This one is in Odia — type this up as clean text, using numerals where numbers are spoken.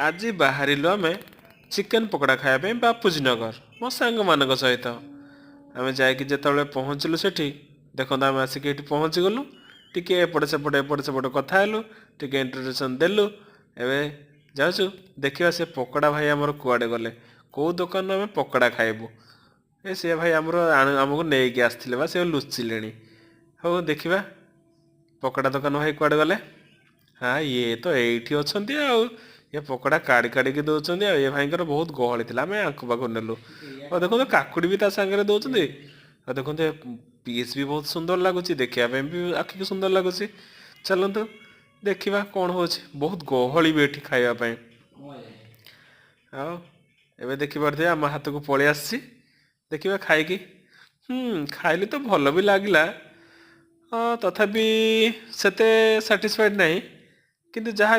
ଆଜି ବାହାରିଲୁ ଆମେ ଚିକେନ୍ ପକୋଡ଼ା ଖାଇବା ପାଇଁ ବାପୁଜୀ ନଗର, ମୋ ସାଙ୍ଗମାନଙ୍କ ସହିତ। ଆମେ ଯାଇକି ଯେତେବେଳେ ପହଞ୍ଚିଲୁ ସେଠି, ଦେଖନ୍ତୁ, ଆମେ ଆସିକି ଏଠି ପହଞ୍ଚିଗଲୁ। ଟିକେ ଏପଟ ସେପଟ ଏପଟ ସେପଟ କଥା ହେଲୁ, ଟିକେ ଇଣ୍ଟ୍ରୋଡକ୍ସନ୍ ଦେଲୁ। ଏବେ ଯାଉଛୁ, ଦେଖିବା ସେ ପକୋଡ଼ା ଭାଇ ଆମର କୁଆଡ଼େ ଗଲେ, କେଉଁ ଦୋକାନରୁ ଆମେ ପକୋଡ଼ା ଖାଇବୁ। ଏ ସେ ଭାଇ ଆମର ଆମକୁ ନେଇକି ଆସିଥିଲେ ବା, ସେ ଲୁଚିଲେଣି। ହଉ, ଦେଖିବା ପକୋଡ଼ା ଦୋକାନ ଭାଇ କୁଆଡ଼େ ଗଲେ। ହଁ, ଇଏ ତ ଏଇଠି ଅଛନ୍ତି। ଆଉ ଇଏ ପକୋଡ଼ା କାଢ଼ି କାଢ଼ିକି ଦେଉଛନ୍ତି। ଆଉ ଏ ଭାଇଙ୍କର ବହୁତ ଗହଳି ଥିଲା, ଆମେ ଆଙ୍କ ପାଖରୁ ନେଲୁ। ଆଉ ଦେଖନ୍ତୁ, କାକୁଡ଼ି ବି ତା ସାଙ୍ଗରେ ଦେଉଛନ୍ତି। ଆଉ ଦେଖନ୍ତୁ, ପିସ୍ ବି ବହୁତ ସୁନ୍ଦର ଲାଗୁଛି, ଦେଖିବା ପାଇଁ ବି ଆଖିକୁ ସୁନ୍ଦର ଲାଗୁଛି। ଚାଲନ୍ତୁ ଦେଖିବା କ'ଣ ହେଉଛି। ବହୁତ ଗହଳି ବି ଏଠି ଖାଇବା ପାଇଁ। ଆଉ ଏବେ ଦେଖିପାରୁଥିବେ, ଆମ ହାତକୁ ପଳେଇ ଆସିଛି। ଦେଖିବା ଖାଇକି। ଖାଇଲି ତ, ଭଲ ବି ଲାଗିଲା। ହଁ, ତଥାପି ସେତେ ସାଟିସ୍ଫାଇଡ୍ ନାହିଁ, କିନ୍ତୁ ଯାହା